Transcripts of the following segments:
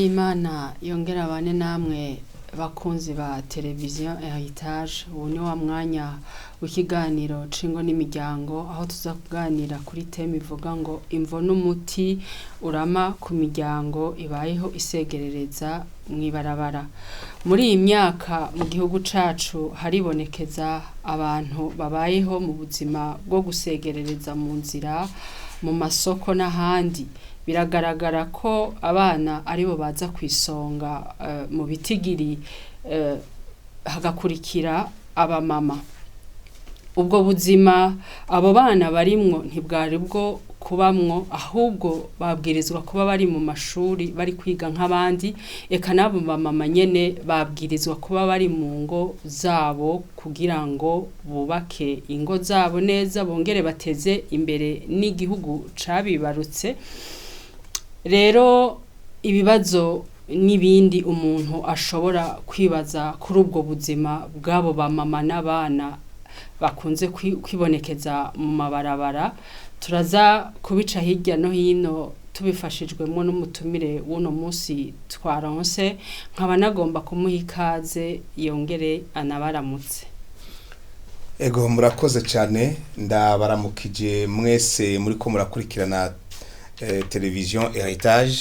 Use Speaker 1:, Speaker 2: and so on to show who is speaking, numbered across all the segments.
Speaker 1: Y'Imana yongera abane namwe bakunzi ba televiziyo Heritage. Ubu ni wa mwanya w'ikiganiro c'ingo n'imiryango, aho tuza kuganira kuri teme ivuga ngo imvo n'umuti urama ku miryango ibayeho isegerereza mw'ibarabara. Muri iyi myaka mu gihugu cacu haribonekeza abantu babayeho mu buzima bwo gusegerereza mu nzira, mu masoko n'ahandi. Biragaragara ko abana aribo baza kw'isonga mu bitigiri, hagakurikira abamama. Ubwo buzima abo bana barimwo ntibwari bwo kubamwo, ahubwo babwirizwa kuba bari mu mashuri bari kwiga nk'abandi, eka n'abo bamama nyene babwirizwa kuba bari mu ngo zabo kugira ngo bubake ingo zabo neza, bongere bateze imbere n'igihugu cabibarutse. Rero ibibazo n'ibindi umuntu ashobora kwibaza kuri ubwo buzima bw'abo bamama n'abana bakunze kwibonekeza mu mabarabara, turaza kubica hirya no hino tubifashijwemwo n'umutumire w'uno musi twaronse, nkaba nagomba kumuha ikaze yongere anabaramutse.
Speaker 2: Ego, murakoze cyane. Ndabaramukije mwese muriko murakurikirana television Heritage.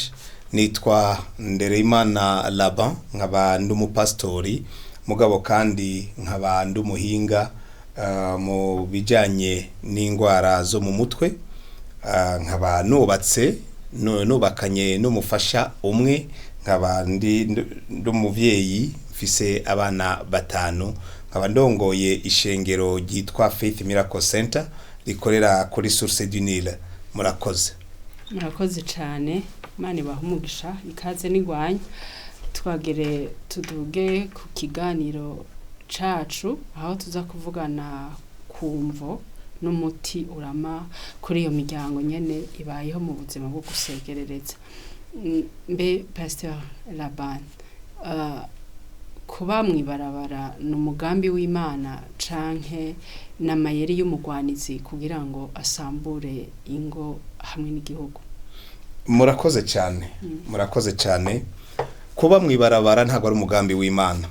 Speaker 2: Nitwa Ndereyimana Laban, nkaba ndi umupasitori, mugabo kandi nkaba ndi umuhinga mu bijanye n'indwara zo mu mutwe. Nkaba nubatse, nubakanye n'umufasha umwe, nkaba ndi umuvyeyi, mfise abana batanu, nkaba ndongoye ishengero ryitwa Faith Miracle Center rikorera kuri Source du Nil. Murakoze.
Speaker 1: Murakoze cane, Imana ibahe umugisha, ikaze n'igwanya. Twagere tuduge ku kiganiro cacu, aho tuza kuvugana ku mvo n'umuti urama kuri iyo miryango nyene ibayeho mu buzima bwo gusegerereza. Mbe Pasteur Laban, kuba mw'ibarabara ni umugambi w'Imana canke n'amayeri y'umugwanizi kugira ngo asambure ingo hamwe n'igihugu?
Speaker 2: Murakoze cyane, murakoze cyane. Kuba mw'ibarabara ntabwo ari umugambi w'Imana,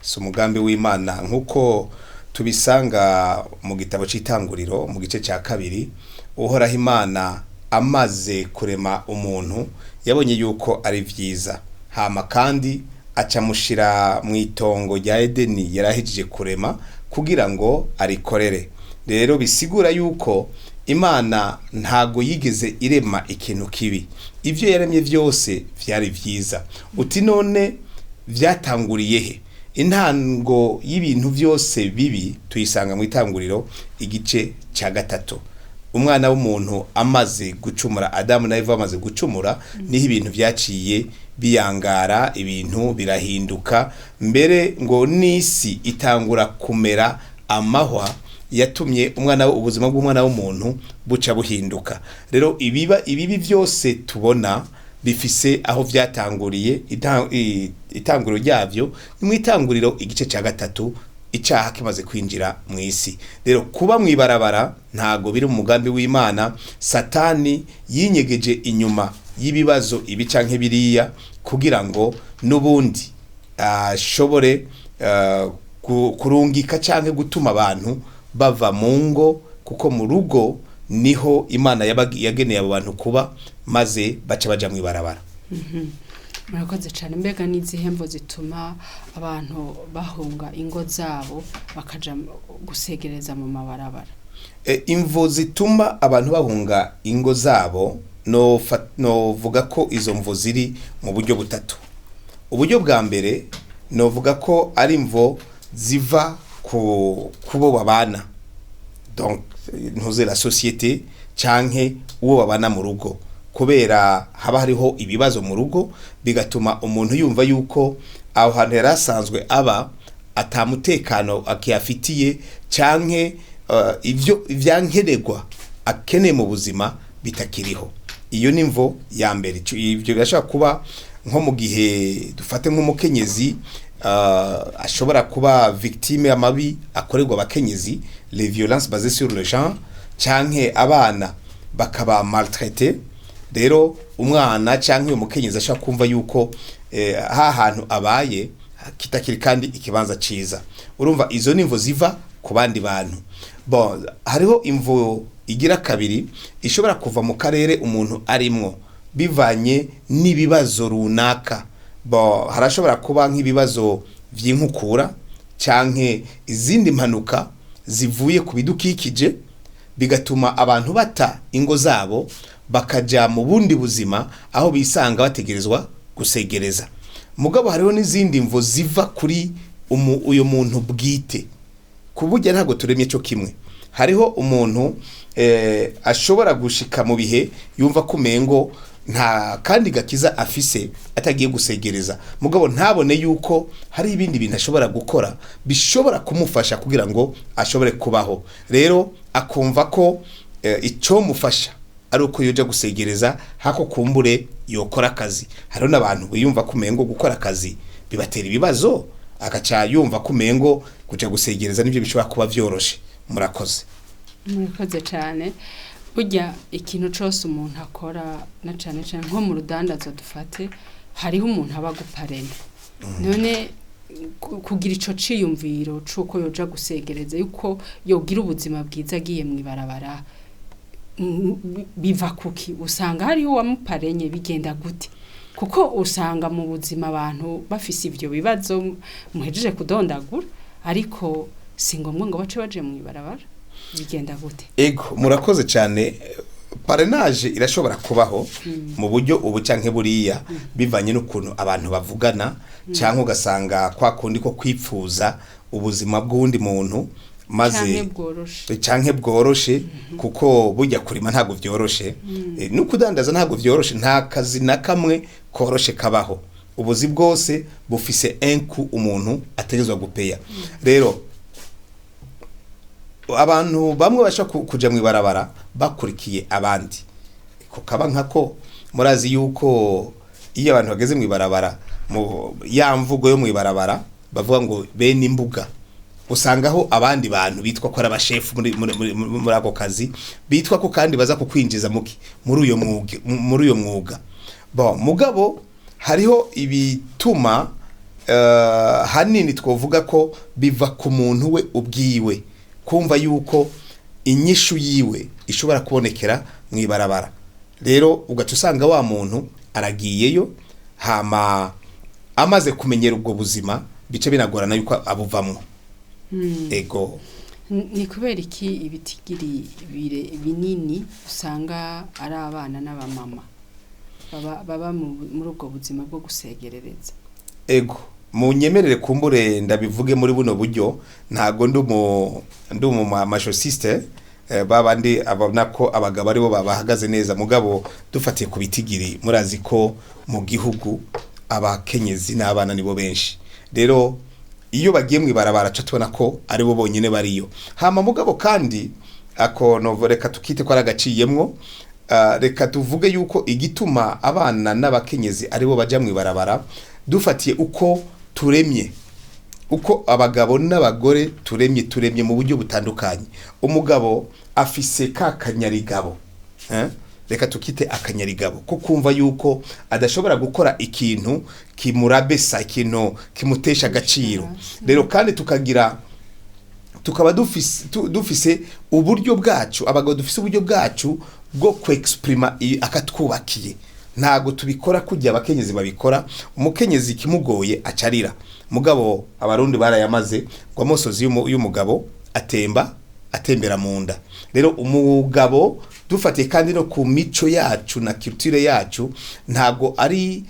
Speaker 2: si umugambi w'Imana, nk'uko tubisanga mu gitabo c'Itanguriro mu gice cya kabiri. Uhoraho Imana amaze kurema umuntu yabonye yuko ari vyiza, hama kandi aca amushira mu itongo rya Edeni yarahejeje kurema kugira ngo arikorere. Rero bisigura yuko Imana ntago yigeze irema ikintu kibi, ivyo yaremye vyose vyari vyiza. Uti none vyatanguriye he? Intango y'ibintu vyose bibi tuyisanga mu Itanguriro igice cya gatatu. Umwana w'umuntu amaze gucumura, Adamu na Eva bamaze gucumura, niho ibintu vyaciye biyangara, ibintu birahinduka, mbere ngo n'isi itangura kumera amahwa yatumye umwana, ubuzima bw'umwana w'umuntu buca buhinduka. Rero ibiba ibibi byose tubona bifise aho vyatanguriye. Itanguriro ryavyo ni mu Itanguriro igice cya gatatu, icaha kimaze kwinjira mu isi. Rero kuba mw'ibarabara ntago biri mu mugambi w'Imana. Satani yinyegeje inyuma y'ibibazo ibi canke biriya kugira ngo n'ubundi ashobore kurungika canke gutuma abantu bava mu ngo, kuko mu rugo niho Imana yageneye abo bantu kuba, maze baca baja mw'ibarabara.
Speaker 1: Murakoze cyane. Mbega n'izihe mvo zituma abantu bahunga ingo zabo bakaja gusegereza mu mabarabara?
Speaker 2: Imvo zituma abantu bahunga ingo zabo, novuga ko izo mvo ziri mu buryo butatu. Uburyo bwa mbere, novuga ko ari imvo ziva ku kubo babana, donc ntuze la société canke uwo babana mu rugo, kubera haba hariho ibibazo mu rugo, bigatuma umuntu yumva yuko aho hantu yari asanzwe aba atamutekano akiyafitiye, canke ivyo ivyankenerwa akeneye mu buzima bitakiriho. Iyo ni mvo ya mbere. Ivyo birashobora kuba nko mu gihe, dufate nk'umukenyezi ashobora kuba victime y'amabi akorerwa abakenyezi, les violences basées sur le genre, canke abana bakaba maltraités. Rero umwana canke uyo mukenyezi ashobora kumva yuko ha hantu abaye kitakiri kandi ikibanza ciza. Urumva izo nimvo ziva ku bandi bantu. Bon, hariho imvo igira kabiri ishobora kuva mu karere umuntu arimwo bivanye n'ibibazo runaka. Bon, harashobora kuba nk'ibibazo vy'inkukura canke izindi mpanuka zivuye ku bidukikije, bigatuma abantu bata ingo zabo bakaja mu bundi buzima aho bisanga bategerezwa gusegereza. Mugabo hariho n'izindi mvo ziva kuri uyo muntu bwite. Kuburya ntabwo turemye cyo kimwe. Hariho umuntu ashobora gushika mu bihe yumva ko umengo nta kandi gakiza afise atagiye gusegereza, mugabo ntabone yuko hari ibindi bintu ashobora gukora bishobora kumufasha kugira ngo ashobore kubaho. Rero akumva ko icyo mufasha ari uko yoja gusegereza hako kumbure yokora akazi. Hariho n'abantu biyumva ko umengo gukora akazi bibatera ibibazo, agaca yumva ko umengo kuja gusegereza nivyo bishobora kuba vyoroshe. Murakoze.
Speaker 1: Murakoze cyane. Burya ikintu cyose umuntu akora, na cyane cyane nko mu rudandazo dufate, hariho umuntu aba aguparena. None kugira ico ciyumviro c'uko yoja gusegereza, yuko yogira ubuzima bwiza agiye mw'ibarabara, biva kuki? Usanga hariho uwamuparenye, bigenda gute? Kuko usanga mu buzima abantu bafise ivyo bibazo muhejeje kudondagura, ariko si ngombwa ngo bace baje mw'ibarabara. Bigenda gute?
Speaker 2: Ego, murakoze cyane. Parrainage irashobora kubaho mu buryo ubu canke buriya, bivanye n'ukuntu abantu bavugana, canke ugasanga kwa kundi ko kwipfuza ubuzima bw'uwundi muntu maze
Speaker 1: canke bworoshe.
Speaker 2: Canke bworoshe, kuko burya kurima ntabwo vyoroshe, no kudandaza ntabwo vyoroshe. Nta kazi na kamwe koroshe kabaho. Ubuzi bwose bufise enku umuntu ategerezwa gupeya. Rero abantu bamwe bashobora kuja mw'ibarabara bakurikiye abandi, kukaba nkako murazi yuko iyo abantu bageze mw'ibarabara, mu ya mvugo yo mw'ibarabara bavuga ngo bene imbuga, usangaho abandi bantu bitwa ko ari abashefu muri ako kazi, bitwa ko kandi baza kukwinjiza muki muri uyo mwuga. Bon, mugabo hariho ibituma, hanini twovuga ko biva ku muntu we ubwiwe, kumva yuko inyishu yiwe ishobora kubonekera mw'ibarabara. Rero ugaca usanga wa muntu aragiyeyo, hama amaze kumenyera ubwo buzima bice binagorana yuko abuvamwo. Ego.
Speaker 1: Ni kubera iki ibitigiri binini usanga ari abana n'abamama baba muri ubwo buzima bwo gusegerereza?
Speaker 2: Ego, munyemerere kumbure ndabivuge muri buno buryo. Ntago ndi umu machosiste, babandi abona ko abagabo aribo babahagaze neza, mugabo dufatiye ku bitigiri murazi ko mu gihugu abakenyezi n'abana nibo benshi. Rero iyo bagiye mw'ibarabara ca tubona ko aribo bonyene bariyo. Hama mugabo kandi ako novo reka tukite ko ari agaciyemwo. Reka tuvuge yuko igituma abana n'abakenyezi aribo baja mw'ibarabara, dufatiye uko turemye, uko abagabo n'abagore turemye mu buryo butandukanye. Umugabo afise ka kanyarigabo, reka tukite akanyarigabo ko kumva yuko adashobora gukora ikintu kimurabesa, ikintu kimutesha agaciro. Rero kandi tukagira tukaba dufise uburyo bwacu, abagabo dufise uburyo bwacu bwo kwexprima akatwubakiye. Ntago tubikora kujya abakenyezi babikora. Umukenyezi kimugoye acarira, mugabo abarundi barayamaze ngo amosozi y'umugabo atemba atembera mu nda. Rero umugabo dufatiye kandi no ku mico yacu na culture yacu, ntago ari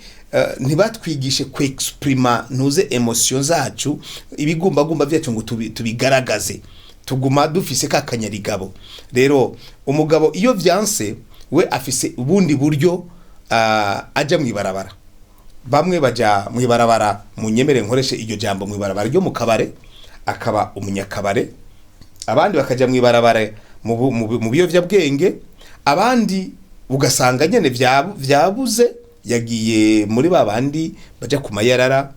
Speaker 2: ntibatwigishe kwexprima ntuze emotion zacu, ibigumbagumba byacu ngo tubigaragaze. Tuguma dufise ka kanyarigabo. Rero umugabo iyo vyanse we afise ubundi buryo, aja mw'ibarabara. Bamwe baja mw'ibarabara, munyemere nkoreshe iryo jambo, mw'ibarabara ryo mu kabare, akaba umunyakabare. Abandi bakaja mw'ibarabara mu biyovyabwenge, abandi ugasanga nyene vyabuze yagiye muri ba bandi baja ku mayarara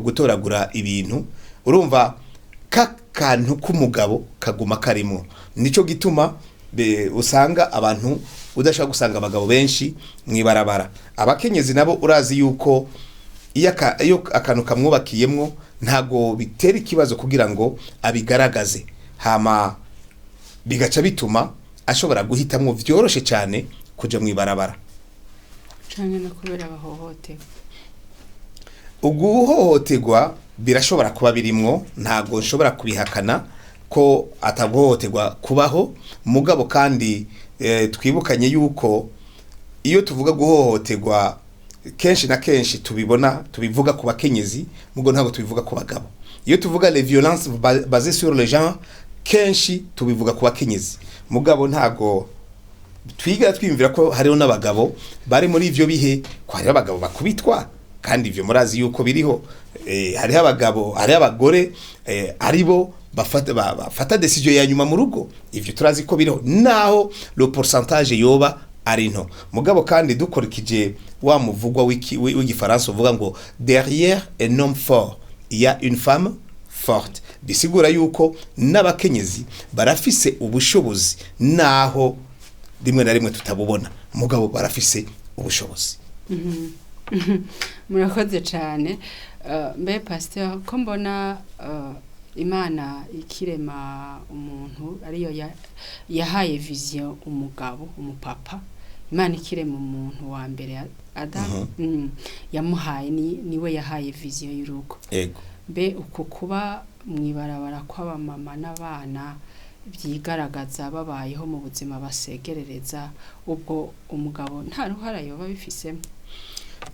Speaker 2: gutoragura ibintu. Urumva ka kantu k'umugabo kaguma karimwo, nico gituma Usanga abantu udashobora gusanga abagabo benshi mw'ibarabara. Abakenyezi nabo urazi yuko iyo akantu kamwubakiyemwo ntago bitera ikibazo kugira ngo abigaragaze, hama bigaca bituma ashobora guhitamwo vyoroshe cyane kuja mw'ibarabara.
Speaker 1: Canke no kubera bahohotewe.
Speaker 2: Uguhohoterwa birashobora kuba birimwo, ntabwo nshobora kubihakana ko ataguhohoterwa kubaho. Mugabo kandi twibukanye yuko iyo tuvuga guhohoterwa kenshi na kenshi tubibona tubivuga ku bakenyezi, mugo ntabwo tubivuga ku bagabo. Iyo tuvuga les violences basées sur le genre, kenshi tubivuga ku bakenyezi, mugabo ntabwo twiga twiyumvira ko hariho n'abagabo bari muri ivyo bihe, ko hariho abagabo bakubitwa, kandi ivyo murazi yuko biriho. Hariho abagabo, hariho abagore aribo bafata décision ya nyuma mu rugo. Ivyo turazi ko biriho, naho le pourcentage yoba ari nto. Mugabo kandi dukurikije wa muvugwa w'igifaransa uvuga ngo "Derrière un homme fort, il y a une femme forte", bisigura yuko n'abakenyezi barafise ubushobozi, naho rimwe na rimwe tutabubona, mugabo barafise ubushobozi.
Speaker 1: Murakoze cyane. Mbe pasteur, ko mbona Imana ikirema umuntu ariyo yahaye vision umugabo, umupapa? Imana ikirema umuntu wa mbere Adamu, yamuhaye niwe yahaye vision y'urugo.
Speaker 2: Yego.
Speaker 1: Mbe uku kuba mw'ibarabara kw'abamama n'abana byigaragaza babayeho mu buzima basegerereza, ubwo umugabo nta ruhara yoba bifisemo?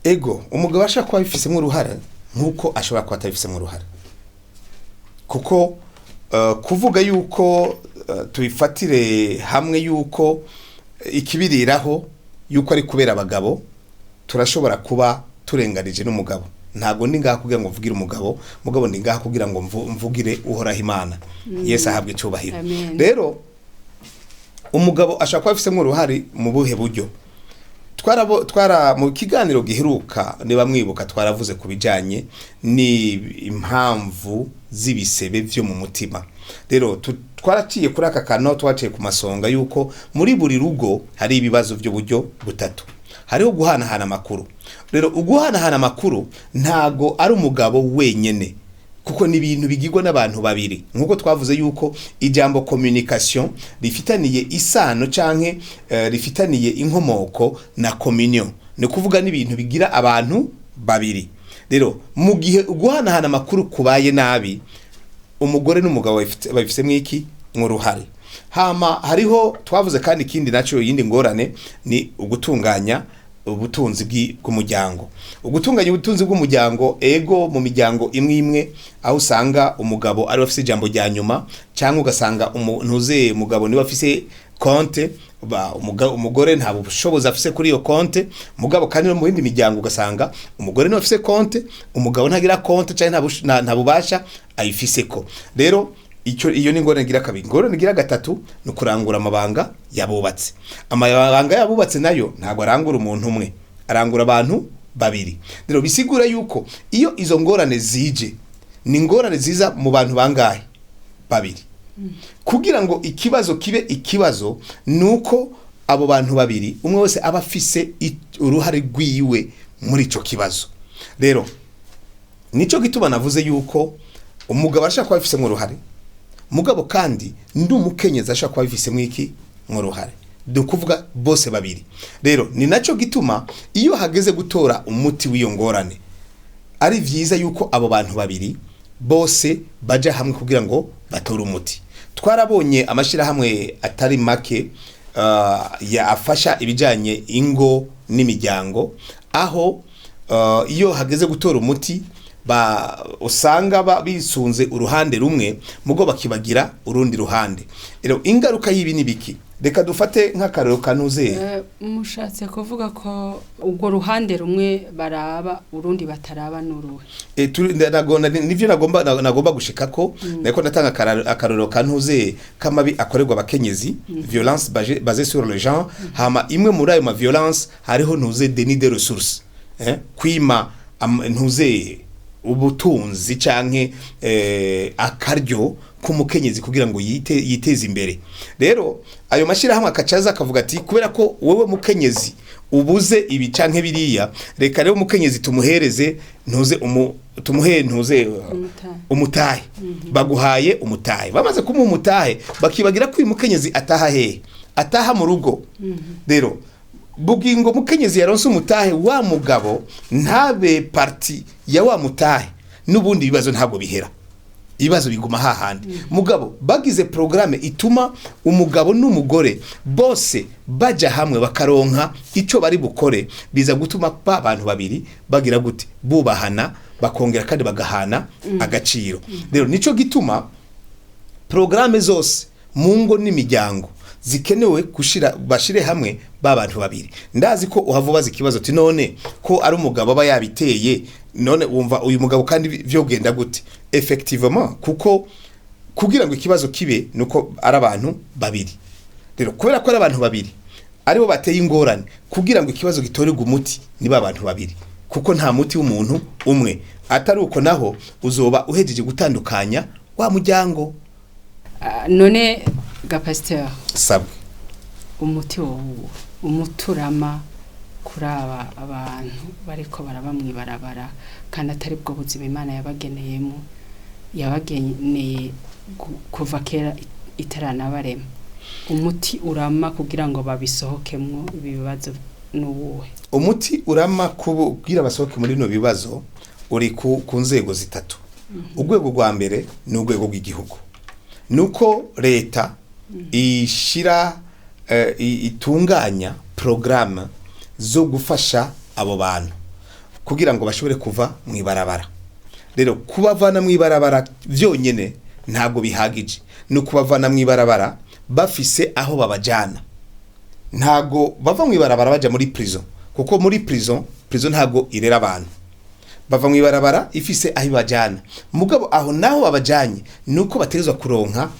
Speaker 2: Ego, umugabo ashobora kuba abifisemo uruhara nk'uko ashobora kuba atabifisemo uruhara, kuko kuvuga yuko tubifatire hamwe yuko ikibiriraho yuko ari kubera abagabo, turashobora kuba turenganije n'umugabo. Ntabwo ndi ngaha kugira ngo mvugire umugabo, mugabo ndi ngaha kugira ngo mvugire Uhoraho Imana. Yesu ahabwe icyubahiro.
Speaker 1: Amen.
Speaker 2: Rero umugabo ashobora kuba abifisemo uruhare mu buhe buryo? Twarabo twara mu kiganiro giheruka, niba mwibuka, twaravuze ku bijanye n'impamvu z'ibisebe vyo mu mutima. Rero twaraciye kuri aka kantu, twaciye ku masonga yuko muri buri rugo hari ibibazo by'uburyo butatu. Hariho guhanahana amakuru. Rero uguhanahana amakuru ntago ari umugabo wenyene, kuko ni ibintu bigirwa n'abantu babiri, nk'uko twavuze yuko ijambo communication rifitaniye isano canke rifitaniye inkomoko na communion, ni kuvuga n'ibintu bigira abantu babiri. Rero mu gihe uguhanahana amakuru kubaye nabi, umugore n'umugabo babifitemo iki nk'uruhare. Hama hariho twavuze kandi ikindi naco, yindi ngorane ni ugutunganya ubutunzi bw'umuryango. Ugutunganya ubutunzi bw'umuryango, ego, mu miryango imwe imwe aho usanga umugabo ari we afise ijambo rya nyuma, cyangwa ugasanga umuntu umugabo niwe afise konte, umugore nta bushobozi afise kuri iyo konte. Mugabo kandi no mu yindi miryango ugasanga umugore niwe afise konte, umugabo ntagira konte cyangwa nta bubasha ayifiseko. Rero icyo iyo ni ingorane igira kabiri. Ingorane igira gatatu ni ukurangura amabanga yabubatse. Amabanga yabubatse nayo ntabwo arangura umuntu umwe, arangura abantu babiri. Rero bisigura yuko iyo izo ngorane zije, ni ingorane ziza mu bantu bangahe? Babiri. Kugira ngo ikibazo kibe ikibazo, nuko abo bantu babiri umwe wese aba afise uruhare rwiwe muri ico kibazo. Rero nico gituma navuze yuko umugabo ashaka kuba abifisemo uruhare, mugabo kandi ndi umukenyezi ashaka kuba abifisemo iki mu ruhare, ni ukuvuga bose babiri. Rero ni nacyo gituma iyo hageze gutora umuti w'iyo ngorane ari vyiza yuko abo bantu babiri bose baja hamwe kugira ngo batore umuti. Twarabonye amashirahamwe atari make ya afasha ibijanye ingo n'imiryango, aho iyo hageze gutora umuti ba usanga bisunze uruhande rumwe, mugo bakibagira urundi ruhande. Rero ingaruka y'ibi ni biki? Reka dufate nk'akarero kanuze.
Speaker 1: Mushatse kuvuga ko urwo ruhande rumwe baraba urundi bataraba n'uruhe?
Speaker 2: Nivyo nagomba gushika ko nariko natanga akarorero kantuze kamabi akorerwa abakenyezi, violence basée sur le genre. Hama imwe muri ayo ma violence hariho ntuze déni de ressources, kwima ntuze ubutunzi canke akaryo ko ku mukenyezi kugira ngo yiteze imbere. Rero ayo mashyirahamwe akacaza akavuga ati kubera ko wowe mukenyezi ubuze ibi canke biriya, reka rero umukenyezi tumuhereze ntuze tumuhe ntuze
Speaker 1: Umutahe.
Speaker 2: Umutahe. Baguhaye umutahe, bamaze kumuha umutahe bakibagira ko uyu mukenyezi ataha hehe? Ataha mu rugo. Rero bugingo mukenyezi yaronse umutahe, wa mugabo ntabe parti ya wa mutahe, n'ubundi ibibazo ntabwo bihera, ibibazo biguma hahandi. Mugabo bagize programme ituma umugabo n'umugore bose baja hamwe bakaronka ico bari bukore, biza gutuma ba bantu babiri bagira gute? Bubahana, bakongera kandi bagahana agaciro. Rero nico gituma programme zose mu ngo n'imiryango zikenewe gushira bashire hamwe ba bantu babiri. Ndazi ko uhava ubaza ikibazo uti none ko ari umugabo aba yabiteye, none wumva uyu mugabo kandi vyogenda gute? Effectivement, kuko kugira ngo ikibazo kibe nuko ari abantu babiri. Rero kubera ko ari abantu babiri aribo bateye ingorane, kugira ngo ikibazo gitorerwe umuti ni ba bantu babiri, kuko nta muti w'umuntu umwe. Atari uko naho uzoba uhejeje gutandukanya wa muryango.
Speaker 1: Ah, none ga pasteur,
Speaker 2: Sabwe.
Speaker 1: umuti wowe umuturama kuri aba abantu bariko baraba mw'ibarabara kandi atari bwo buzima Imana yabageneyemo, yabageneye kuva kera itaranabarema, umuti urama kugira ngo babisohokemwo ibi bibazo n'uwuhe?
Speaker 2: Umuti urama kubwira basohoke muri bino bibazo uri ku nzego zitatu. Urwego rwa mbere ni urwego rw'igihugu, nuko leta ishira itunganya porogaramu zo gufasha abo bantu kugira ngo bashobore kuva mu ibarabara. Rero kubavana mu ibarabara byonyine ntabwo bihagije, ni ukubavana mu ibarabara bafise aho babajyana. Ntago bava mu ibarabara baja muri prison, kuko muri prison ntago irera abantu. Bava mu ibarabara ifise aho ibajyana, mugabo aho naho babajyanye nuko bategerezwa kuronka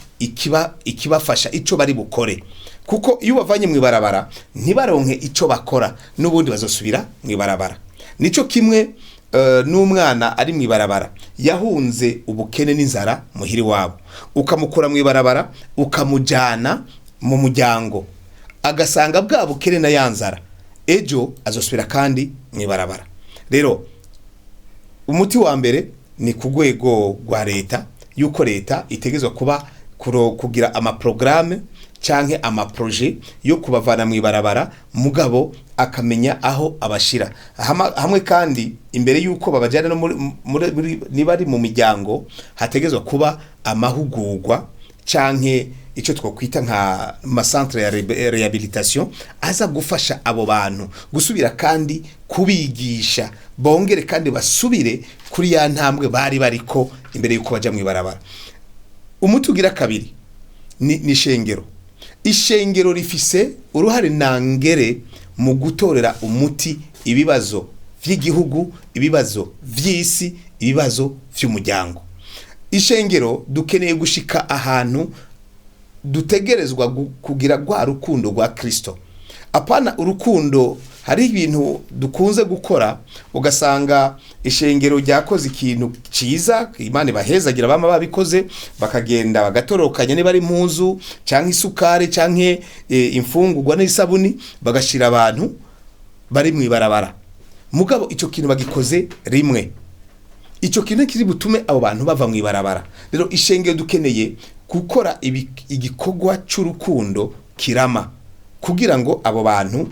Speaker 2: ikibafasha, ico bari bukore, kuko iyo bavanye mu ibarabara ntibaronke ico bakora, n'ubundi bazosubira mu ibarabara. Nico kimwe n'umwana ari mu ibarabara yahunze ubukene n'inzara muhiri wabo, ukamukura mu ibarabara ukamujyana mu muryango, agasanga bwa bukene na ya nzara, ejo azosubira kandi mu ibarabara. Rero umuti wa mbere ni ku rwego rwa leta, yuko leta itegerezwa kuba kugira amaporogaramu canke amaproje yo kubavana mu ibarabara, mugabo akamenya aho abashira. Hamwe kandi imbere yuko babajyana no niba ari mu miryango, hategerezwa kuba amahugurwa canke icyo twakwita nka masantere ya rehabilitation aza gufasha abo bantu gusubira kandi kubigisha, bongere kandi basubire kuri ya ntambwe bari bariko imbere yuko baja mu ibarabara. Umuti ugira kabiri ni ishengero. Ishengero rifise uruhare nangere mu gutorera umuti ibibazo vy'igihugu, ibibazo vy'isi, ibibazo vy'umuryango. Ishengero dukeneye gushika ahantu dutegerezwa kugira rwa rukundo rwa Kristo, apana urukundo. Hari ibintu dukunze gukora ugasanga ishengero ryakoze ikintu ciza, Imana ibahezagira bama babikoze, bakagenda bagatorokanya niba ari impuzu canke isukari canke imfungurwa n'isabuni, bagashira abantu bari mu ibarabara. Mugabo ico kintu bagikoze rimwe, ico kintu kiri butume abo bantu bava mu ibarabara? Rero ishengero dukeneye gukora igikorwa c'urukundo kirama kugira ngo abo bantu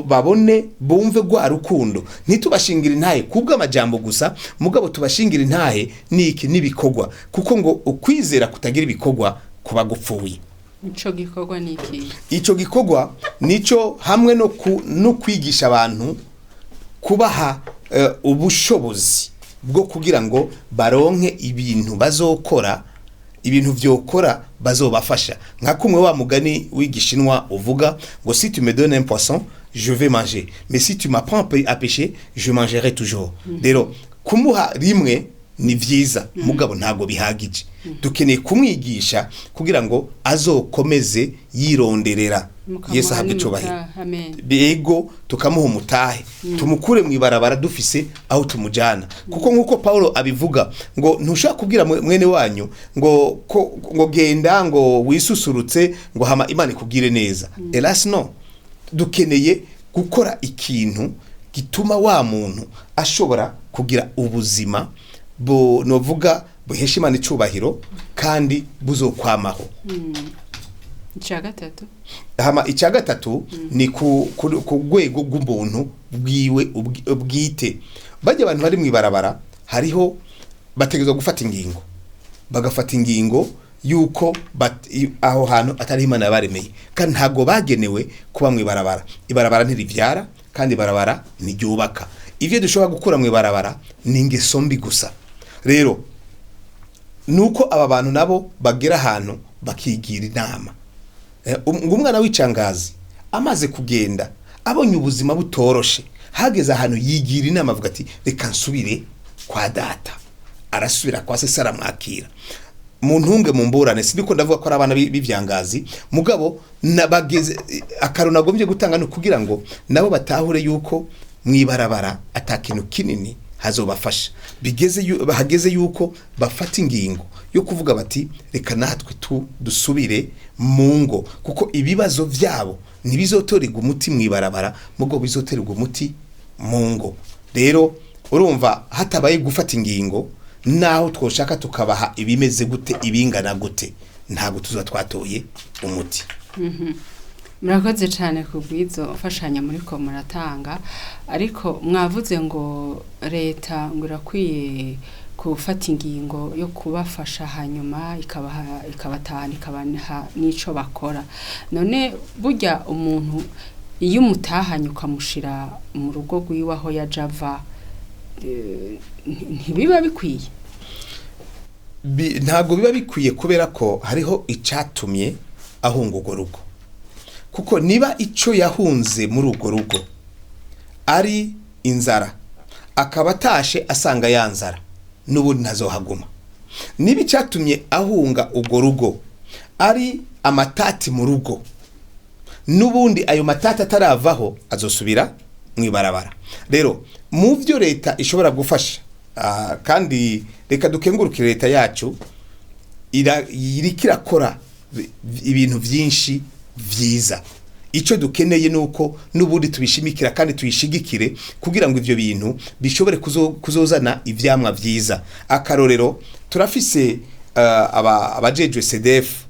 Speaker 2: babone, bumve rwa rukundo. Ntitubashingira intahe kubw'amajambo gusa, mugabo tubashingira intahe niki? N'ibikorwa, kuko ngo ukwizera kutagira ibikorwa kuba gupfuye.
Speaker 1: Ico gikorwa ni iki?
Speaker 2: Ico gikorwa nico hamwe no kwigisha abantu, kubaha ubushobozi bwo kugira ngo baronke ibintu bazokora, ibintu vyokora bazobafasha, nka kumwe wa mugani w'igishinwa uvuga ngo si tu me donnes un poisson, je vais manger, mais si tu m'apprends à pêcher, je mangerai toujours. Rero kumuha rimwe ni vyiza, mugabo ntabwo bihagije. Dukeneye kumwigisha kugira ngo azokomeze yironderera.
Speaker 1: Mukamuha
Speaker 2: Yesu ahabwe icubahiro.
Speaker 1: n'umutahe. Amen.
Speaker 2: Bego, tukamuha umutahe, tumukure mu ibarabara dufise aho tumujana, kuko nk'uko Paulo abivuga ngo ntushobora kubwira mwene wanyu ngo ko, ngo genda ngo wisusurutse ngo hama Imana ikubwire neza. Hélas no, dukeneye gukora ikintu gituma wa muntu ashobora kugira ubuzima bu novuga buhesha Imana icubahiro kandi buzokwamaho.
Speaker 1: Icya gatatu.
Speaker 2: Hama icya gatatu ni ku rwego rw'umuntu bwiwe bwite. Bajya abantu bari mu ibarabara, hariho bategerezwa gufata ingingo, bagafata ingingo yuko aho hantu atari Imana yabaremeye, kandi ntabwo bagenewe kuba mu ibarabara. Ibarabara ntirivyara kandi ibarabara ntiryubaka. Ivyo dushobora gukura mu ibarabara ni ingeso mbi gusa. Rero nuko aba bantu nabo bagera ahantu bakigira inama. Ngo umwana w'icangazi amaze kugenda abonye ubuzima butoroshe, hageze ahantu yigira inama avuga ati: "Reka nsubire kwa data." Arasubira kwa se, se aramwakira. Mu ntunge mu mburane, sindiko ndavuga ko ari abana b'ivyangazi, mugabo nabageze akaro nagombye gutanga ni kugira ngo nabo batahure yuko mwibarabara ata kintu kinini hazobafasha. Bigeze hageze yuko bafata ingingo yo kuvuga bati: "Reka natwe tu dusubire mu ngo," kuko ibibazo vyabo ntibizotorerwa umuti mwibarabara, mugo bizotorerwa umuti mu ngo. Rero urumva hatabaye gufata ingingo, naho twoshaka tukabaha ibimeze gute, ibingana gute, ntabwo tuza twatoye umuti.
Speaker 1: Murakoze cyane ku bw'izo mfashanyo muri ko muratanga, ariko mwavuze ngo leta ngo irakwiye gufata ingingo yo kubafasha, hanyuma ikabaha, ikabatahana, ikabaha n'ico bakora. None burya umuntu iyo umutahanye ukamushira mu rugo rwiwe aho yaja ava, ntibiba bikwiye?
Speaker 2: Ntabwo biba bikwiye, kubera ko hariho icatumye ahunga urwo rugo, kuko niba ico yahunze muri urwo rugo ari inzara, akaba atashe asanga ya nzara, n'ubundi ntazohaguma. Niba icatumye ahunga urwo rugo ari amatati mu rugo, n'ubundi ayo matati ataravaho azosubira mu ibarabara. Rero mu byo leta ishobora gufasha, kandi reka dukengurukire leta yacu, iriko irakora ibintu byinshi vyiza. Icyo dukeneye ni uko n'ubundi tubishimikira kandi tuyishigikire kugira ngo ivyo bintu bishobore kuzozana ivyamwa vyiza. Akarorero, turafise abajejwe CDF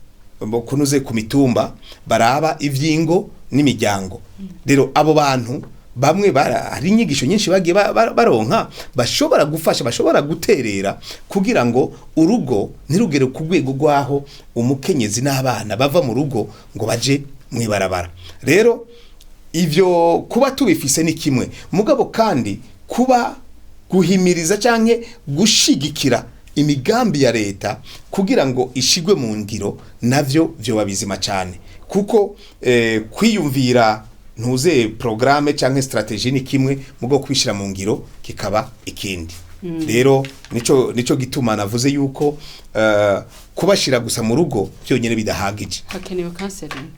Speaker 2: kunuze ku mitumba baraba ivyingo n'imiryango. Rero abo bantu bamwe hari inyigisho nyinshi bagiye baronka, bashobora gufasha, bashobora guterera kugira ngo urugo ntirugere ku rwego rw'aho umukenyezi n'abana bava mu rugo ngo baje mwibarabara. Rero ivyo kuba tubifise ni kimwe, mugabo kandi kuba guhimiriza canke gushigikira imigambi ya leta kugira ngo ishigwe mu ngiro navyo vyoba bizima cyane, kuko kwiyumvira ntuze programme canke stratégie ni kimwe, mugo kwishira mu ngiro kikaba ikindi. Rero nico gituma navuze yuko kubashira gusa mu rugo byonyine bidahagije.
Speaker 1: Hakenewe counseling.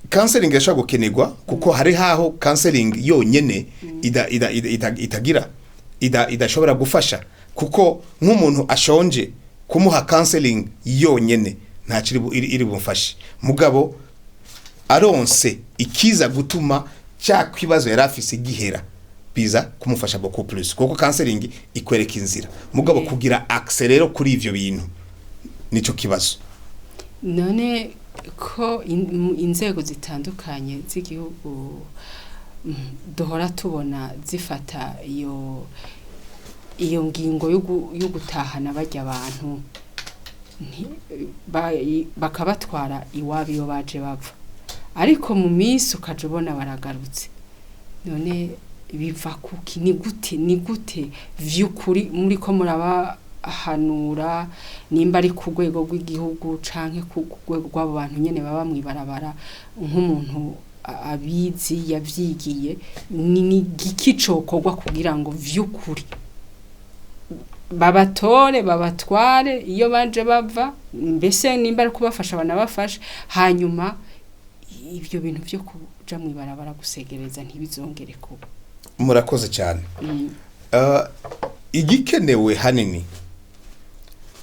Speaker 2: Counseling irashobora gukenerwa, kuko hari haho counseling yonyene ida, ida, ida, ida, itagira ida, idashobora gufasha, kuko nk'umuntu ashonje kumuha counseling yonyene ntacyo iri bumufashe, mugabo aronse ikiza gutuma cya kibazo yari afise gihera, biza kumufasha beaucoup plus, kuko counseling ikwereka inzira, mugabo kugira accès rero kuri ivyo bintu nico kibazo.
Speaker 1: None ko inzego zitandukanye z'igihugu duhora tubona zifata iyo ngingo yo gutahana barya abantu bakabatwara iwabo iyo baje bava, ariko mu minsi ukaja ubona baragarutse, none biva kuki? Ni gute vy'ukuri muriko murabahanura, nimba ari ku rwego rw'igihugu canke ku rwego rw'abo bantu nyene baba mw'ibarabara, nk'umuntu abizi yavyigiye, ni giki cokorwa kugira ngo vy'ukuri babatore, babatware iyo baje bava, mbese nimba ari kubafasha banabafashe, hanyuma Ibyo bintu byo kuja mu ibarabara gusegereza ntibizongere kuba.
Speaker 2: Murakoze cyane. Igikenewe hanini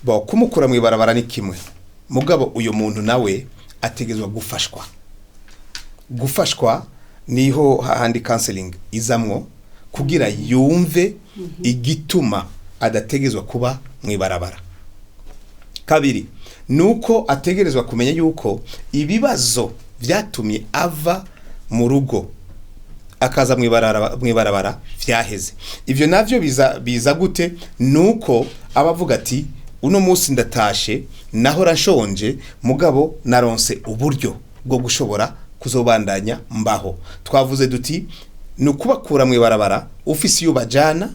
Speaker 2: bo kumukura mu ibarabara ni kimwe, mugabo uyu muntu nawe ategerezwa gufashwa. Gufashwa niho hahandi counseling izamwo, kugira yumve igituma adategerezwa kuba mu ibarabara. Kabiri nuko ategerezwa kumenya yuko ibibazo vyatumye ava mu rugo akaza mu ibarabara vyaheze. Ivyo navyo biza gute? Nuko abavuga ati uno munsi ndatashe, nahora nshonje, mugabo naronse uburyo bwo gushobora kuzobandanya mbaho. Twavuze duti ni ukubakura mu ibarabara ufise iyo bajana,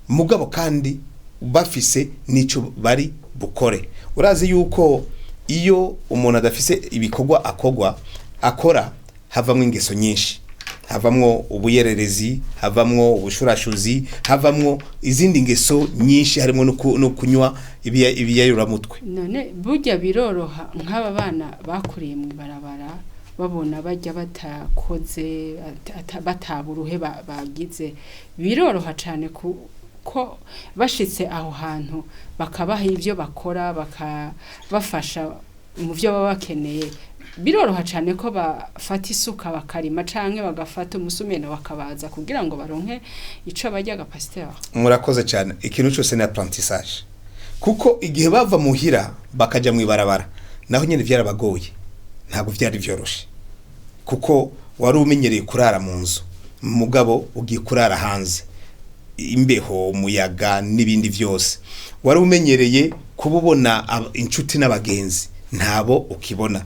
Speaker 2: mugabo kandi bafise n'ico bari bukore. Urazi yuko iyo umuntu adafise ibikorwa akora, havamwo ingeso nyinshi, havamwo ubuyererezi, havamwo ubushurashuzi, havamwo izindi ngeso nyinshi, harimo no kunywa ibiyayuramutwe.
Speaker 1: None burya biroroha nk'aba bana bakuriye mu ibarabara, babona bajya batakoze, bataburuhe bagize, biroroha cyane ko bashitse aho hantu bakabaha ibyo bakora, bakabafasha mu byo baba bakeneye, biroroha cyane ko bafata isuka bakarima canke bagafata umusumeno bakabaza kugira ngo baronke ico barya, gapasiteri?
Speaker 2: Murakoze cyane. Ikintu cyose ni apprentissage, kuko igihe bava muhira bakaja mu ibarabara naho nyene vyarabagoye, ntabwo vyari vyoroshe, kuko wari umenyereye kurara mu nzu, mugabo ugiye kurara hanze, imbeho, umuyaga n'ibindi vyose. Wari umenyereye kuba ubona inshuti n'abagenzi, ntabo ukibona.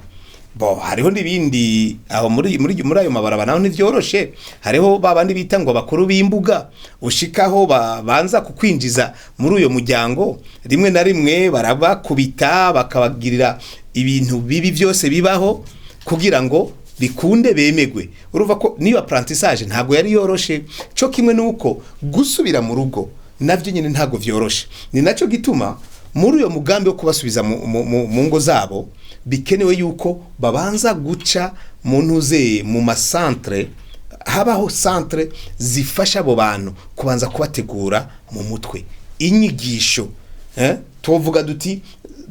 Speaker 2: Bo hariho n'ibindi aho muri ayo mabarabara, naho ntivyoroshe. Hariho babandi bita ngo abakuru b'imbuga, ushikaho babanza kukwinjiza muri uyo muryango, rimwe na rimwe barabakubita, bakabagirira ibintu bibi byose bibaho kugira ngo bikunde bemegwe. Urumva ko niba apprentissage ntabwo yari yoroshe, co kimwe nuko gusubira mu rugo navyo nyine ntabwo vyoroshe. Ni naco gituma muri uyo mugambi wo kubasubiza mu ngo zabo bikenewe yuko babanza guca mu ntuze, mu masantre. Habaho centre zifasha abo bantu kubanza kubategura mu mutwe, inyigisho, tuvuga duti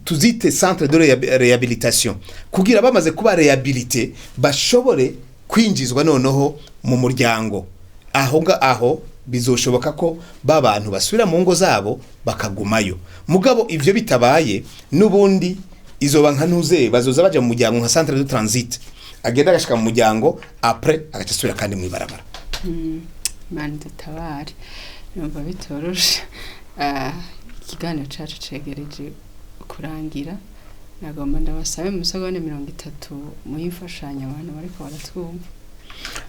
Speaker 2: tuzite centre de réhabilitation, kugira bamaze kuba réhabilité bashobore kwinjizwa noneho mu muryango. Aho aho bizoshoboka ko ba bantu basubira mu ngo zabo bakagumayo. Mugabo ivyo bitabaye, n'ubundi izoba nka ntuze, bazoza baja mu muryango nka centre de transit, agenda agashika mu muryango, après agaca asubira kandi mu ibarabara.
Speaker 1: Imana dutabare, numva bitoroshe. Ikiganiro cacu cegereje kurangira. Nagomba ndabasabe mu segonde 30 muhe imfashanyo abantu bariko baratwumva,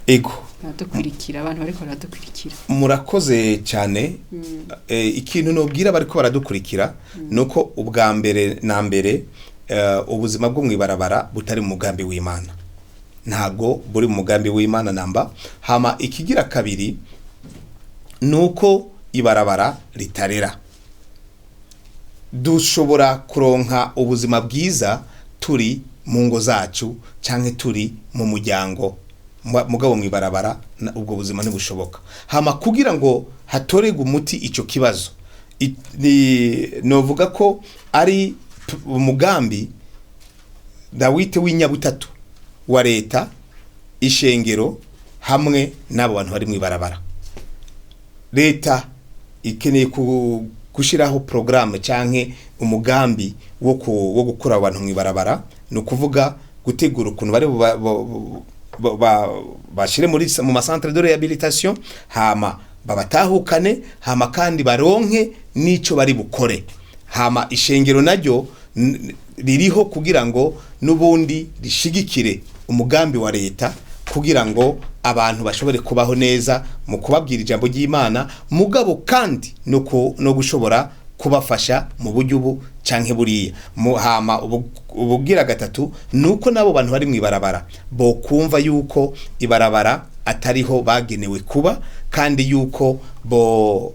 Speaker 2: Ego.
Speaker 1: baradukurikira, abantu bariko baradukurikira.
Speaker 2: Murakoze cyane. Ikintu nobwira bariko baradukurikira nuko ubwa mbere na mbere, ubuzima bwo mu ibarabara butari mu mugambi w'Imana, ntago buri mu mugambi w'Imana namba. Hama ikigira kabiri nuko ibarabara ritarera. Dushobora kuronka ubuzima bwiza turi mu ngo zacu canke turi mu muryango, mugabo mu ibarabara ubwo buzima ntibushoboka. Hama kugira ngo hatorerwe umuti ico kibazo, novuga ko ari umugambi dawite w'inyabutatu wa leta, ishengero hamwe n'abo bantu bari mu ibarabara. Leta ikeneye gushiraho programme canke umugambi wo gukura abantu mu ibarabara, ni ukuvuga gutegura ukuntu bari bashire mu macentre de réhabilitation, hama babatahukane, hama kandi baronke n'ico bari bukore. Hama ishengero naryo ririho kugira ngo n'ubundi rishigikire umugambi wa leta, kugira ngo abantu bashobore kubaho neza mu kubabwira ijambo ry'Imana, mugabo kandi no gushobora kubafasha mu buryo ubu canke buriya. Hama ubugira gatatu nuko nabo bantu bari mu ibarabara bo kumva yuko ibarabara atariho bagenewe kuba, kandi yuko bo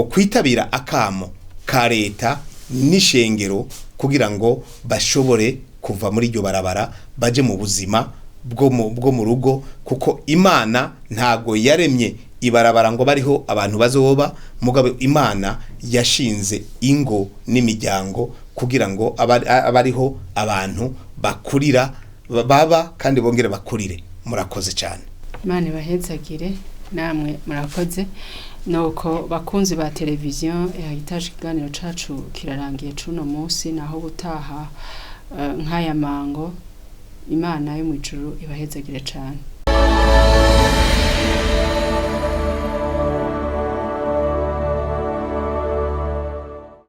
Speaker 2: kwitabira akamo ka leta n'ishengero kugira ngo bashobore kuva muri iryo barabara baje mu buzima. bwo mu rugo, kuko Imana ntago yaremye ibarabara ngo bariho abantu bazoba, mugabo Imana yashinze ingo n'imiryango kugira ngo abariho abantu bakurira baba kandi bongere bakurire. Murakoze cyane.
Speaker 1: Imana ibahezagire, namwe murakoze. Nuko bakunzi ba televiziyo yahitaje, ikiganiro cacu kirarangiye cuno munsi, naho ubutaha nk'aya mango. Imana yo mu ijuru ibahezagire cane.